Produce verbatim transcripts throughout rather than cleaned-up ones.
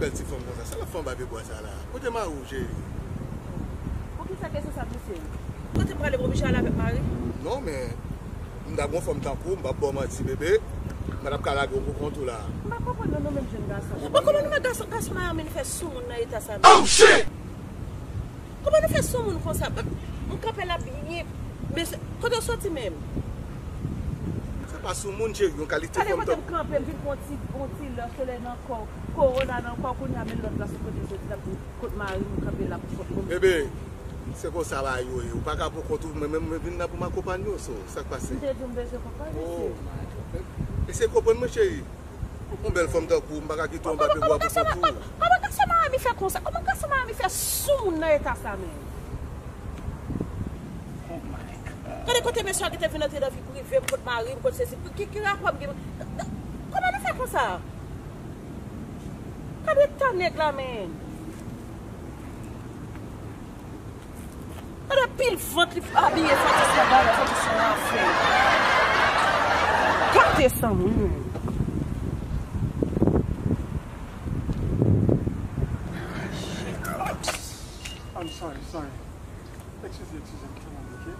Bèl ti fanm konsa, sa l ap fè anba pye bwa sa la? Kote mari w, cheri? Poukisa kesyon sa, mesye? Kote m prale pou m chale avèk mari? Non, men m ta gon fanm tankou w, m p ap ba w manti, bebe. M pa t ap ka lage w pou kont ou la. M pa konprann non, nou menm jèn gason. Bon, kòman nou menm gason, gason Miami nou fè sou moun nan eta sa menm? Oh, shit! Kòman nou fè sou moun konsa? M kanpe la byen. Men se, kote w soti menm? Se pa sou moun, cheri, yon kalite fanm tankou. Gade kote m kanpe, m vin pran ti, yon ti lè solèy nan kò, kowona nan kò, kounye a men lòt la sou kote soti la, pou kot mari m kanpe la pou kont mwen. Bebe, se konsa bagay yo ye. Ou pa ka pou kont ou, mwen menm mwen vin la pou m akonpanye w, so, sa k pase? M te di w m bezwen konprann, mesye. Oh my God. Eseye konprann mwen, cheri. Yon bèl fanm tankou w, m pa ka kite w anba pye bwa pou kont ou. Kòman gason Miami fè konsa? Kòman gason Miami fè sou moun nan eta sa menm? Oh my God. Gade kote mesye a gentan vin antre nan vi prive m, kot mari m, kot sesi. Ki, ki rapò m gen? Kòman nou fè konsa? Gade eta nèg la, menm. Gade pil vant li abiye, fati se bal, fati se anfè. Gade san moun. I'm sorry, sorry. Excuse, excuse, I'm trying to make it.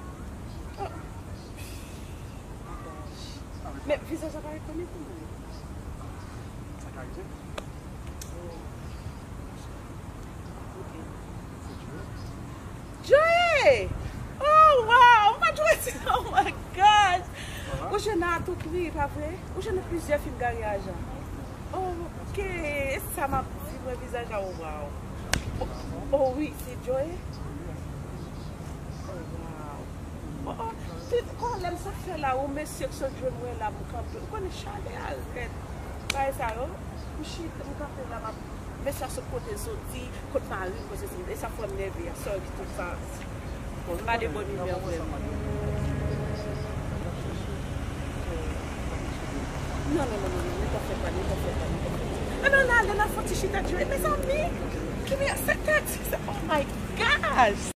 Men vizaj la pa rekonèt ou menm. Sa ka rive. Joey! Oh, wow! M pa t wè sa. Oh my gosh! Ou jwenn a tout pri, pa vre? Ou jwenn nan plizyè fim Gary Ajan. Oh, ok. E sa m ap di, mwen vizaj la, oh, wow. Oh, oh, wi, se Joey? Oh, wow. Oh, oh. Tout kòlè m sot fè la, ou mesye k sot jwenn mwen la, m kanpe. Ou konnen chalè a rèd. Bagay sa yo, m chita, m kanpe la, m ap, mesye a sot kote l soti, kot mari m, kot sesi, e sa fè m nève a, sorry, tout sa. M pa de bòn imè vrèman. Non, non, non, non, non, nou pa fè pa, nou pa fè pa, nou pa fè pa. Ann, ann ale, n al fè yon ti chita, Joey, mezanmi! Give me a second! Oh my gosh!